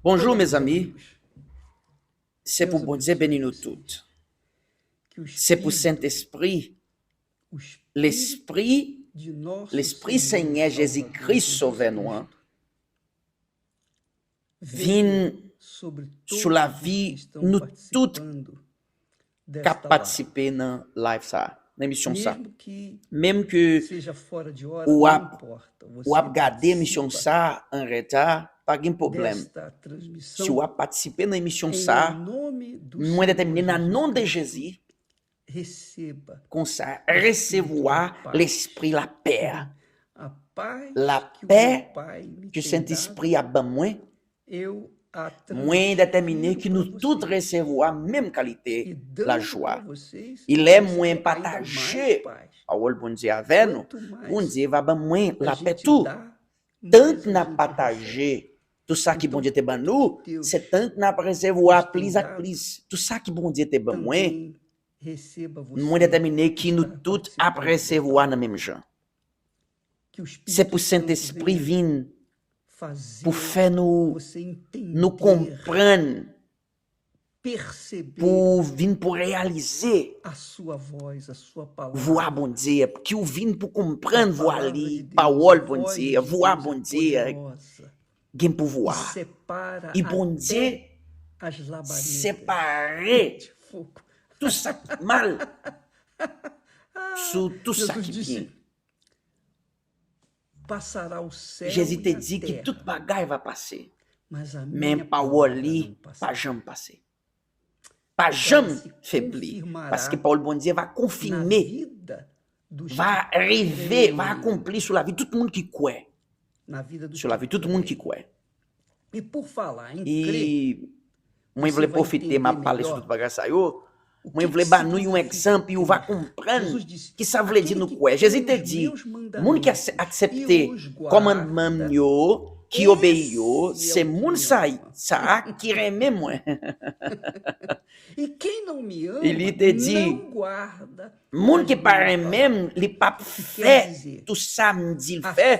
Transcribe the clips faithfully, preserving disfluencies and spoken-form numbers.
Bonjou, mezanmi. Se pou Bondye beni nou tout. Se pou Sentespri, Lespri, Lespri Senyè Jezi Kris, Sovè nou an, vin sou lavi nou tout k ap patisipe nan live sa, nan emisyon sa. Menm ke ou ap, ou ap gade emisyon sa an reta, pa gen pwoblèm. Si w ap patisipe nan emisyon sa, mwen detèmine nan non de Jezi, konsa, resevwa lespri lapè a. Lapè ke Sentespri a ban mwen, mwen detèmine ke nou tout resevwa menm kalite lajwa. E lè mwen pataje pawòl Bondye avè nou, Bondye va ban mwen lapè tou. Tank n ap pataje tou sa ki Bondye te ban nou, se tank n ap resevwa plis ak plis tou sa ki Bondye te ban mwen. Mwen detèmine ke nou tout ap resevwa nan menm jan. Se pou Sentespri vin pou fè nou, nou konprann, pou vin pou reyalize vwa Bondye, ke w vin pou konprann vwa li, pawòl Bondye, vwa Bondye gen pouvwa. E Bondye separe tou sa k mal sou tou sa ki byen. Jezi te di ke tout bagay va pase, men pawòl li pa janm pase. Pa janm febli, paske pawòl Bondye va konfime, va rive, va akonpli sou lavi tout moun ki kwè. Sou lavi tout moun ki kwè. E mwen vle pwofite, m ap pale sou tout bagay sa yo. Mwen vle ba nou yon egzanp, e w va konprann ki sa vle di nou kwè. Jezi te di, moun ki ase-, aksepte kòmandman m yo, ki obeyi yo, se moun sa, sa a ki renmen mwen. E li te di, moun ki pa renmen m, li p ap fè tou sa m di l fè,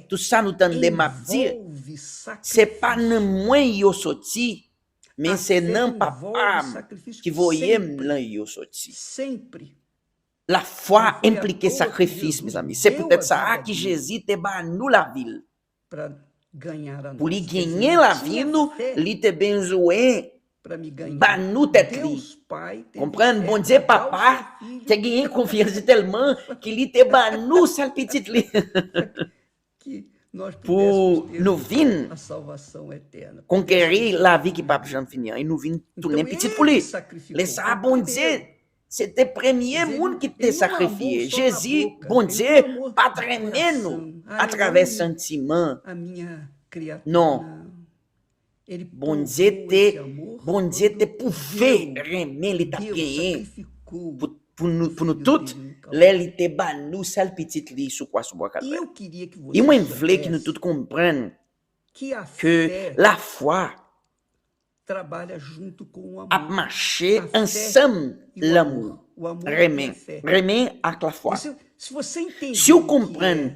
tou sa nou tande m ap di, se pa nan mwen yo soti, men se nan Papa m ki voye m lan yo soti. Lafwa enplike sakrifis, mezanmi. Se poutèt sa a ki Jezi te ba nou lavi l. Pou li genyen lavi nou, li te bezwen ba nou tèt li. Konprann, Bondye Papa te genyen konfyans tèlman ke li te ba nou sèl pitit li. Pou nou vin konkeri lavi ki p ap janm fini an, e nou vin tounen pitit pou li. Lè sa a, Bondye, se te premye moun ki te sakrifye. Jezi, Bondye, pa t renmen nou atravè santiman. Non. Bondye te, Bondye te pwouve renmen li t ap genyen pou, pou nou, pou nou tout, lè li te ba nou sèl pitit li sou kwa, sou bwa Kalvè. E mwen vle ke nou tout konprann ke lafwa ap mache ansanm lanmou, renmen, renmen ak lafwa. Si w konprann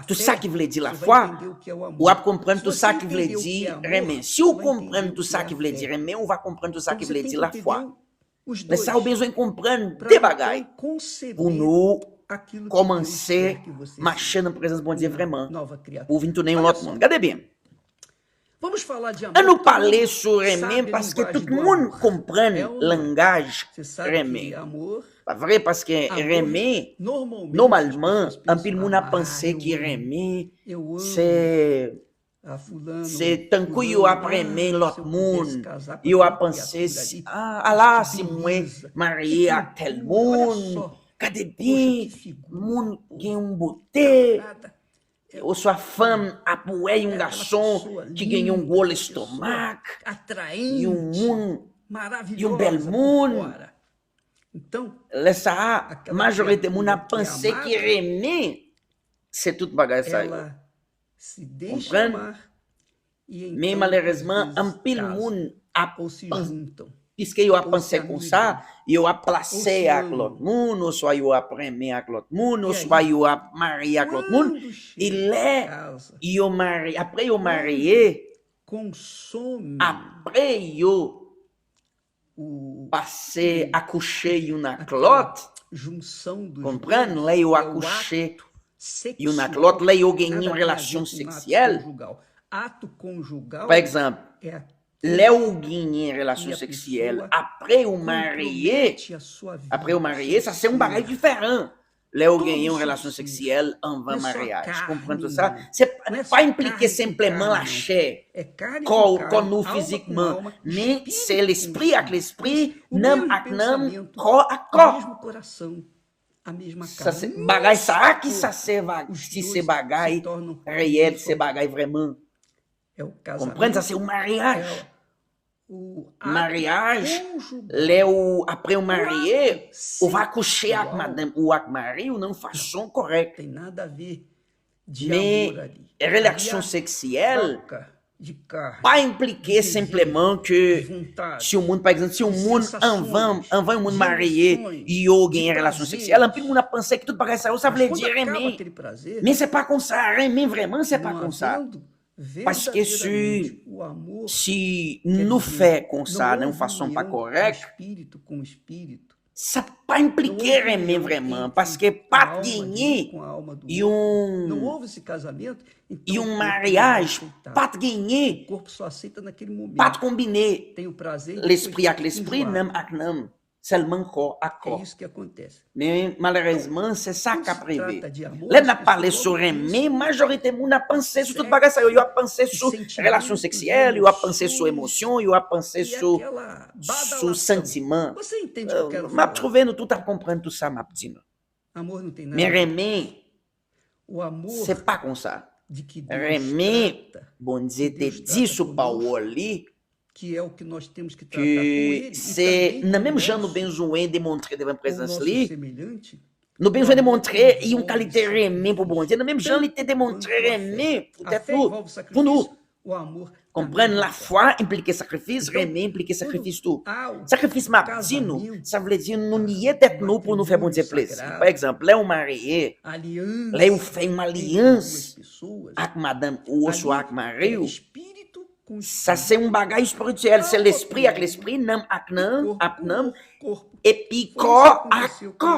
tou sa ki vle di lafwa, w ap konprann tou sa ki vle di renmen. Si w konprann tou sa ki vle di renmen, w va konprann tou sa ki vle di lafwa. Men sa w bezwen konprann de bagay pou nou kòmanse mache nan prezans Bondye vrèman, pou w vin tounen yon lòt moun. Gade byen. Ann nou pale sou renmen, paske tout moun konprann langaj renmen. Pa vre? Paske renmen, nòmalman, anpil moun ap panse ke renmen, se, se tankou yo ap renmen lòt moun. Yo ap panse, si, a, ala si mwen marye ak tèl moun, gade byen, moun gen yon bote, oswa fanm ap wè yon gason ki gen yon gwo lestomak, yon moun, yon bèl moun. Lè sa a, majorite moun ap panse ke renmen se tout bagay sa yo. Konprann? Men malerezman, anpil moun ap panse, piske yo ap panse konsa, yo ap plase ak lòt moun, oswa yo ap renmen ak lòt moun, oswa yo ap marye ak lòt moun. E lè yo marye, apre yo marye, Apre yo pase akouche youn ak lòt, konprann, lè yo akouche youn ak lòt, lè yo genyen yon relasyon seksyèl, pa egzanp, lè ou genyen relasyon seksyèl apre ou marye, apre ou marye, sa se yon bagay diferan. Lè ou genyen yon relasyon seksyèl anvan maryaj, konprann tout sa, se pa, pa enplike senpleman lachè, kò, kò nou fizikman, men se lespri ak lespri, nanm ak nanm, kò ak kò. Sa se bagay sa a ki sa se va, si se bagay reyèl, se bagay vrèman. Konprann, sa se yon maryaj. Maryaj, lè ou, apre ou marye, ou va kouche ak madanm ou ak mari ou nan yon fason kòrèk. Men relasyon seksyèl pa enplike senpleman ke si yon moun, pa egzanp, si yon moun anvan, anvan yon moun marye, yo genyen relasyon seksyèl, anpil moun ap panse ke tout bagay sa yo, sa vle di renmen. Men se pa konsa, renmen vrèman, se pa konsa. Paske si, si nou fè konsa nan yon fason pa kòrèk, sa pa enplike renmen vrèman, paske pa t genyen yon, yon maryaj, pa t genyen, pa t konbine lespri ak lespri, nanm ak nanm, sèlman kò ak kò. Men malerezman, se sa k ap rive. Lè n ap pale sou renmen, majorite moun ap panse sou tout bagay sa yo. Yo ap panse sou relasyon seksyèl, yo ap panse sou emosyon, yo ap panse sou, sou santiman. M ap twouve nou tout ap konprann tout sa m ap di nou. Men renmen, se pa konsa. Renmen, Bondye te di sou pawòl li ke se nan menm jan nou bezwen demontre devan prezans li, nou bezwen demontre yon kalite renmen pou Bondye, nan menm jan li te demontre renmen pou tèt nou, pou nou. Konprann, lafwa enplike sakrifis, renmen enplike sakrifis tou. Sakrifis m ap di nou, sa vle di nou niye tèt nou pou nou fè Bondye plezi. Pa egzanp, lè ou marye, lè ou fè yon alyans ak madanm ou oswa ak mari w, sa se yon bagay espirityèl, se lespri ak lespri, nanm ak nanm, ak nanm, epi kò ak kò.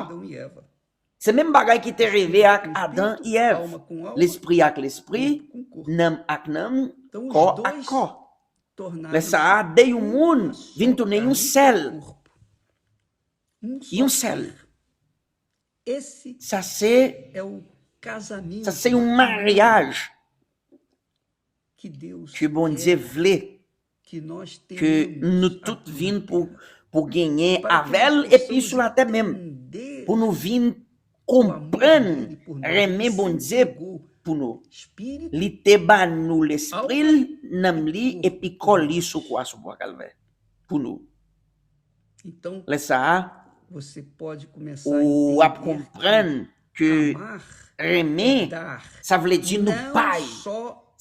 Se menm bagay ki te rive ak Adan e Èv. Lespri ak lespri, nanm ak nanm, kò ak kò. Lè sa a, de yon moun vin tounen yon sèl. Yon sèl. Sa se, sa se yon maryaj ke Bondye vle ke nou tout vin pou, pou genyen avè l epi sou latè menm, pou nou vin konprann renmen Bondye pou nou. Li te ba nou lespri l, nanm li epi kò li sou kwa, sou bwa Kalvè pou nou. Lè sa a, ou ap konprann ke renmen, sa vle di nou bay.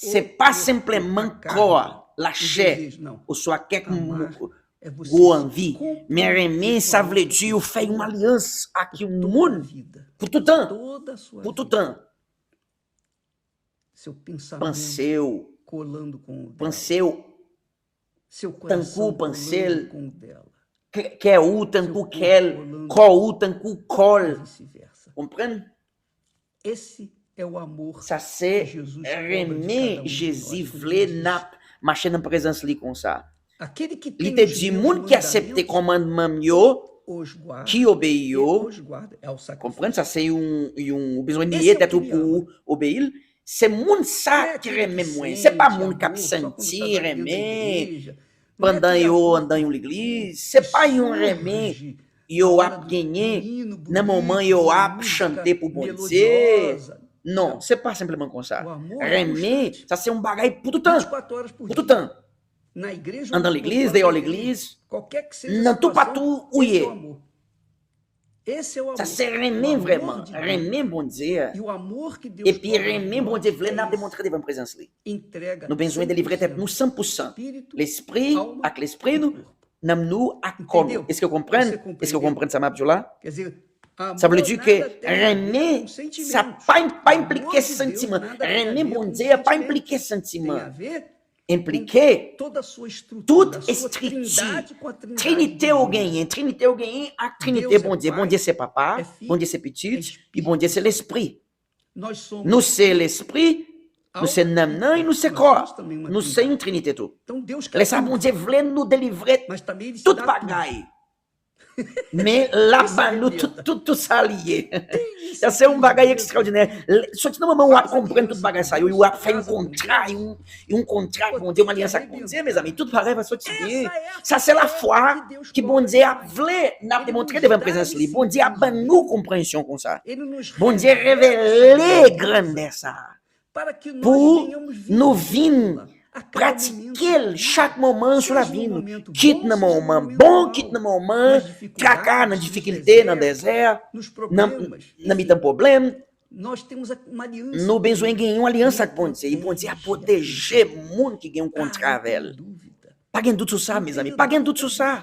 Se pa senpleman kò a, lachè, oswa kèk mo-, gwo anvi. Men renmen, sa vle di ou fè yon alyans ak yon moun pou toutan. Pou toutan. Panse w, panse w tankou panse l, kè, kè ou tankou kè l, kò ou tankou kò l. Konprann? Sa se renmen Jezi vle n ap mache nan prezans li konsa. Li te di, moun ki aksepte kòmandman m yo, ki obeyi yo, konprann, sa se yon, yon, ou bezwen niye tèt ou pou ou obeyi l. Se moun sa ki renmen mwen. Se pa moun k ap santi renmen pandan yo anndan yon legliz. Se pa yon renmen yo ap genyen nan moman yo ap chante pou Bondye. Non, se pa senpleman konsa. Renmen, sa se yon bagay pou toutan. Pou toutan. Anndan legliz, deyò legliz, nan toupatou ou ye. Sa se renmen vrèman, renmen Bondye a. Epi renmen Bondye vle n ap demontre devan prezans li. Nou bezwen delivre tèt nou san pou san. Lespri ak lespri nou, nanm nou ak kò nou. Èske w konprann? Èske w konprann sa m ap di w la? Sa vle di ke renmen, sa pa, pa enplike santiman. Renmen Bondye a pa enplike santiman. enplike tout estrikti Trinite ou genyen, Trinite ou genyen ak Trinite Bondye. Bondye se Papa, Bondye se Pitit, e Bondye se Lespri. Nou se Lespri, nou se nanm nan, e nou se kò. Nou se yon Trinite tou. Lè sa Bondye vle nou delivre tout bagay. Men l ap ban nou tout, tout, tout sa li ye. Sa se yon bagay ekstraòdinè. Soti nan moman w ap konprann tout bagay sa yo, w ap fè yon kontra, yon, yon kontra ak Bondye, yon alyans ak Bondye, mezanmi, tout bagay va soti byen. Sa se lafwa ki Bondye ap vle n ap demontre devan prezans li. Bondye ap ban nou konpreyansyon konsa. Bondye revele grandè sa pou nou vin pratike l chak moman sou lavi nou, kit nan moman bon, kit nan moman traka, nan difikilte, nan dezè, nan, nan mitan pwoblèm. Nou bezwen gen yon alyans ak Bondye, e Bondye ap pwoteje moun ki gen yon kontra avè l. Pa gen dout sou sa, mezanmi, pa gen dout sou sa.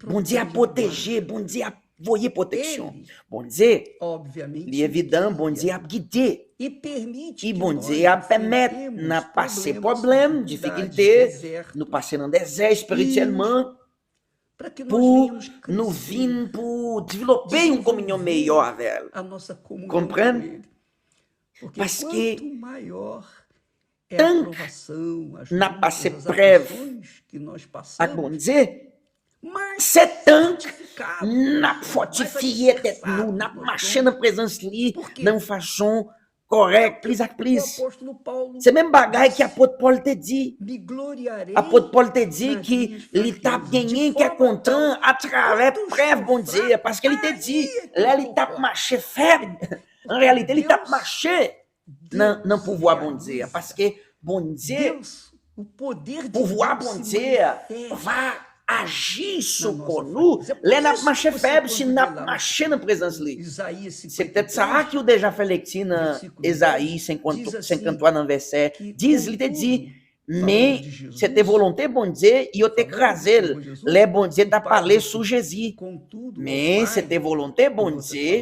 Bondye ap pwoteje, Bondye ap voye pwoteksyon. Bondye, li evidan, Bondye ap gide. E Bondye ap pèmèt n ap pase pwoblèm, difikilte, nou pase nan dezè espirityèlman, pou nou vin pou devlope yon kominyon meyè avè l. Konprann? Paske tank n ap pase prèv ak Bondye, se tank n ap fòtifye tèt nou, n ap mache nan prezans li nan yon fason kòrèk, plis ak plis. Se menm bagay ki apot Pòl te di. Apot Pòl te di ki li t ap genyen kè kontan atravè prèv Bondye, paske li te di, lè li t ap mache fèb, an reyalite, li t ap mache nan, nan pouvwa Bondye a, paske Bondye, pouvwa Bondye a va aji sou kò nou lè n ap mache fèb, si n ap mache nan prezans li. Se petèt sa a ki w deja fè lekti nan Ezayi senkant, senkanntwa nan vèsè dis, li te di, men se te volonte Bondye, yo te kraze l lè Bondye t ap pale sou Jezi. Men se te volonte Bondye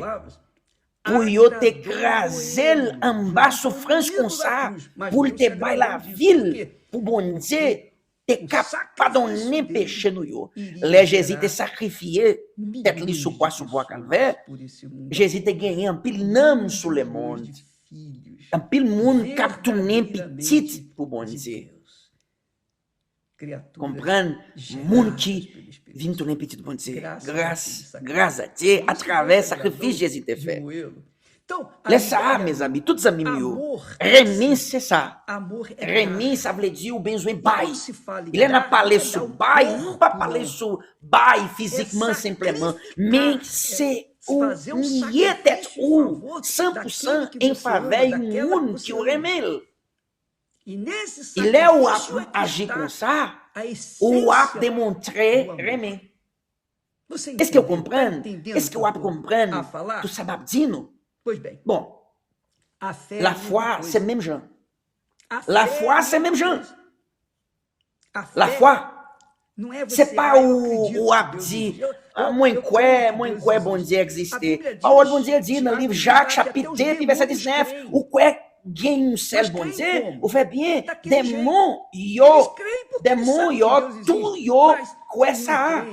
pou yo te kraze l anba soufrans konsa, pou l te bay lavi l pou Bondye te ka padonnen peche nou yo. Lè Jezi te sakrifye tèt li sou kwa, sou bwa Kalvè, Jezi te genyen anpil nanm sou lemonn. Anpil moun k ap tounen pitit pou Bondye. Konprann, moun ki vin tounen pitit Bondye. Gras, gras a Dye atravè sakrifis Jezi te fè. Lè sa a, mezanmi, tout zanmi m yo, renmen se sa. Renmen, sa vle di ou bezwen bay. Lè n ap pale sou bay, nou pa pale sou bay fizikman senpleman, men se ou liye tèt ou san pou san an favè yon moun ki w renmen l. E lè w ap aji konsa, ou ap demontre renmen. Èske w konprann? Èske w ap konprann tout sa m ap di nou? Bon, lafwa se menm jan. Lafwa se menm jan. Lafwa, se pa ou, ou ap di, "Ah, mwen kwè, mwen kwè Bondye egziste." Pawòl Bondye di nan liv Jak, chapit de, pi vèsè diznèf, ou kwè gen yon sèl Bondye, ou fè byen. Denmon yo, denmon yo, tou yo kwè sa a.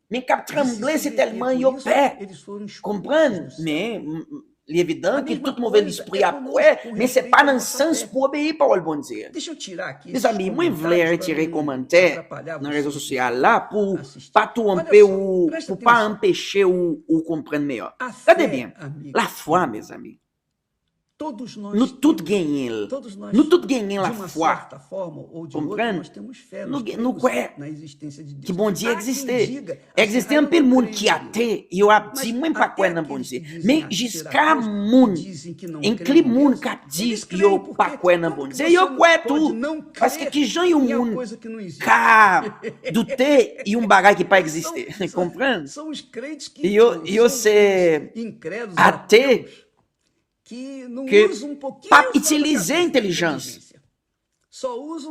Men k ap tranble, se tèlman yo pè. Konprann? Men, m, m, li evidan ki tout move lespri ap kwè, men se pa nan sans pou obeyi pawòl Bondye. Mezanmi, mwen vle retire kòmantè nan rezo sosyal la pou pa twonpe ou, pou pa anpeche ou, ou konprann meyè. Gade byen, lafwa, mezanmi. Nou tout genyen l. Nou tout genyen lafwa. Konprann? Nou gen, nou kwè ki Bondye egziste. Egziste anpil moun ki ate, yo ap di, "Mwen pa kwè nan Bondye." Men jiska moun, enkli moun k ap di yo pa kwè nan Bondye, yo kwè tou. Paske ki jan yon moun ka doute yon bagay ki pa egziste? Konprann? Yo, yo se ate ke p ap itilize entèlijans.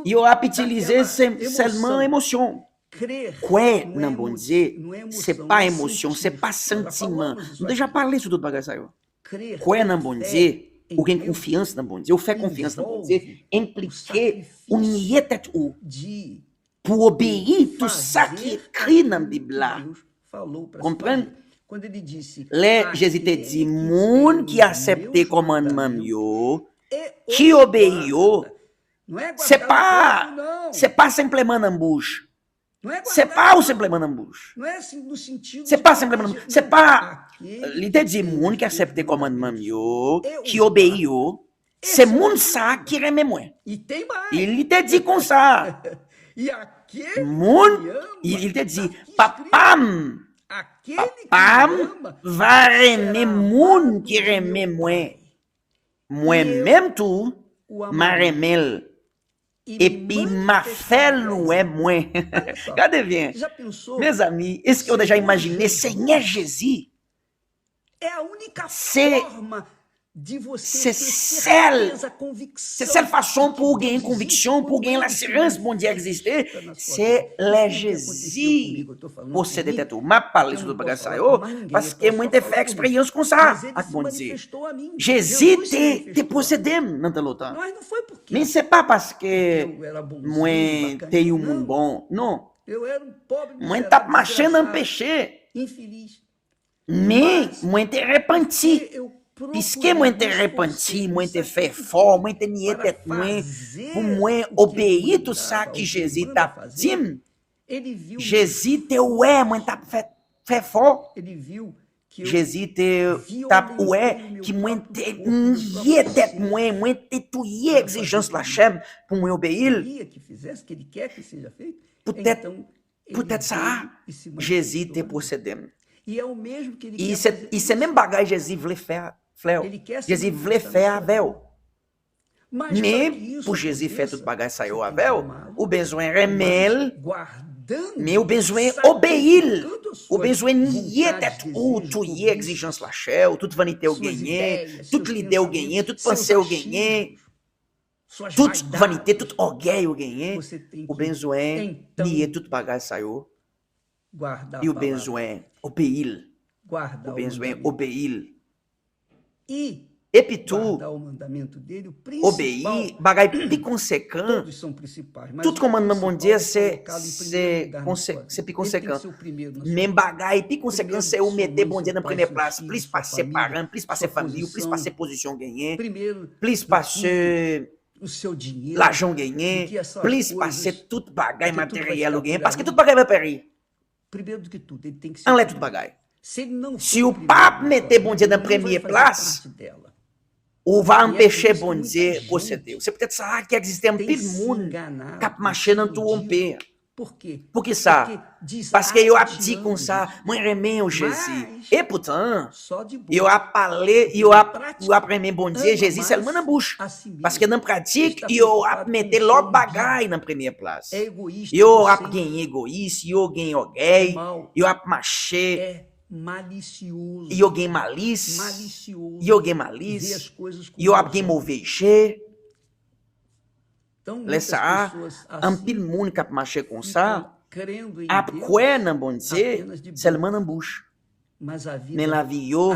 Yo ap itilize se, sèlman emosyon. Kwè nan Bondye, se pa emosyon, se pa santiman. Nou deja pale sou tout bagay sa yo. Kwè nan Bondye, Ou gen konfyans nan Bondye, ou fè konfyans nan Bondye, enplike ou niye tèt ou pou obeyi tout sa ki ekri nan Bib la. Konprann? Lè Jezi te di, moun ki aksepte kòmandman m yo, ki obeyi yo, se pa, se pa senpleman nan bouch. Se pa ou senpleman nan bouch. Se pa senpleman nan bouch. Se pa, li te di, moun ki aksepte kòmandman m yo, ki obeyi yo, se moun sa ki renmen mwen. E li te di konsa, moun, li te di, papa m, papa m va renmen moun ki renmen mwen. Mwen menm tou, m a renmen l. Epi m a fè l wè mwen. Gade byen. Mezanmi, èske w deja imajine Senyè Jezi? Se, se sèl, se sèl fason pou w gen konviksyon, pou w gen lasirans Bondye egziste, se lè Jezi posede tèt ou. M ap pale sou tout bagay sa yo, paske mwen te fè eksperyans konsa ak Bondye. Jezi te, te posede m nan tan lontan. Men se pa paske mwen te yon moun bon, non. Mwen t ap mache nan peche. Men mwen te repanti. Piske mwen te repanti, mwen te fè efò, mwen te niye tèt mwen pou mwen obeyi tout sa ki Jezi t ap di m. Jezi te wè mwen t ap fè, fè efò. Jezi te t ap wè ki mwen te niye tèt mwen, mwen te touye egzijans lachè m pou mwen obeyi l. Poutèt, poutèt sa a, Jezi te posede m. E se, e se menm bagay Jezi vle fè, fè w. Jezi vle fè avè w. Men, pou Jezi fè tout bagay sa yo avè w, ou bezwen renmen l, men ou bezwen obeyi l. Ou bezwen niye tèt ou, touye egzijans lachè w, tout vanite w genyen, tout lide w genyen, tout panse w genyen, tout vanite, tout ògèy ou genyen. Ou bezwen niye tout bagay sa yo. E ou bezwen obeyi l. Ou bezwen obeyi l. Epi tou, obeyi, bagay pi konsekan, tout kòmandman Bondye se, se, se pi konsekan. Men bagay pi konsekan se ou mete Bondye nan premye plas, plis pase paran, plis pase fanmi w, plis pase pozisyon w genyen, plis pase lajan w genyen, plis pase tout bagay materyèl ou genyen, paske tout bagay va peri. Anlè tout bagay. Si w pa ap mete Bondye nan premye plas, ou va anpeche Bondye posede w. Se poutèt sa a ki egziste anpil moun k ap mache nan twonpe. Poukisa? Paske yo ap di konsa, mwen renmen w, Jezi. Epoutan, yo ap pale, yo ap, yo ap renmen Bondye, Jezi sèlman nan bouch. Paske nan pratik, yo ap mete lòt bagay nan premye plas. Yo ap gen egoyis, yo gen ògèy, yo ap mache, yo gen malis, yo gen malis, yo ap gen move je. Lè sa a, anpil moun k ap mache konsa ap kwè nan Bondye sèlman nan bouch. Men lavi yo,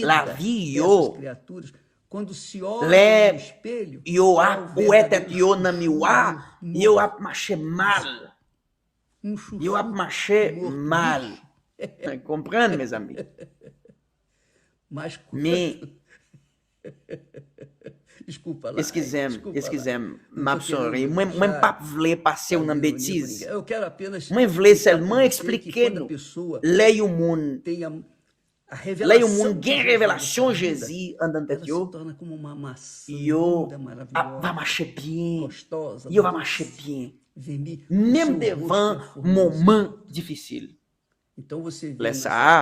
lavi yo, lè yo ap wè tèt yo nan miwa, yo ap mache mal. Yo ap mache mal. Konprann, mezanmi. Men, eskize m, eskize m, m ap sore. Mwen, mwen p ap vle pase w nan betiz. Mwen vle sèlman eksplike nou, lè yon moun, lè yon moun gen revelasyon Jezi anndan tèt yo, yo ap, va mache byen. Yo va mache byen. Menm devan moman difisil. Lè sa a,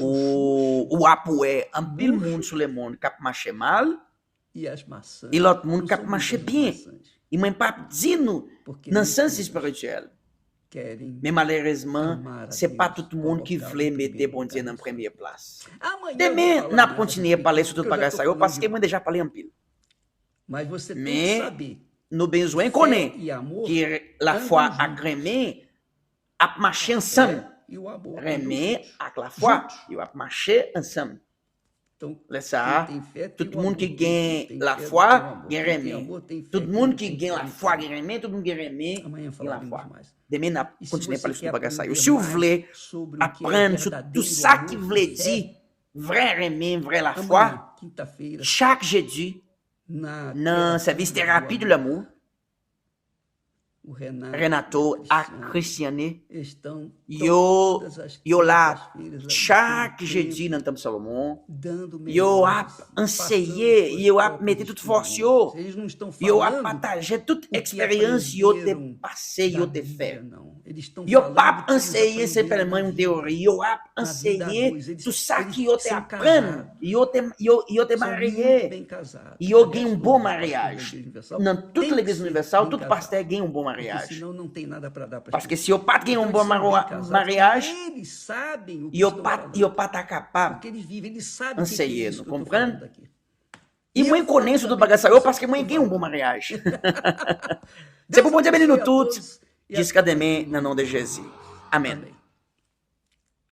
ou, ou ap wè anpil moun sou lemonn k ap mache mal, e lòt moun k ap mache byen. E mwen p ap di nou nan sans espirityèl. Men malerezman, se pa tout moun ki vle mete Bondye nan premye plas. Demen, n ap kontinye pale sou tout bagay sa yo, paske mwen deja pale anpil. Men, nou bezwen konnen ke lafwa ak renmen ap mache ansanm. Renmen ak lafwa, yo ap mache ansanm. Lè sa a, tout moun ki gen lafwa gen renmen. Tout moun ki gen lafwa gen renmen, tout moun gen renmen gen lafwa. Demen n ap kontinye pale sou bagay sa yo. Si w vle aprann sou tout sa ki vle di vrè renmen, vrè lafwa, chak jedi, nan sèvis terapi de lanmou, Renato ak Cristiane, yo, yo la chak jedi nan Tanp Salomon. Yo ap anseye, yo ap mete tout fòs yo. Yo ap pataje tout eksperyans yo te pase, yo te fè. Yo p ap anseye senpèlman yon teyori. Yo ap anseye tout sa ki yo te aprann. Yo te, yo, yo te marye. Yo gen yon bon maryaj. Nan tout legliz inivèsal, tout pastè gen yon bon maryaj. Paske si yo pa t gen yon bon maro- maryaj, yo pa t, yo pa ta kapab anseye nou, konprann? E mwen konnen sou tout bagay sa yo paske mwen gen yon bon maryaj. Se pou Bondye beni nou tout. Jiska demen, nan non de Jezi. Amèn.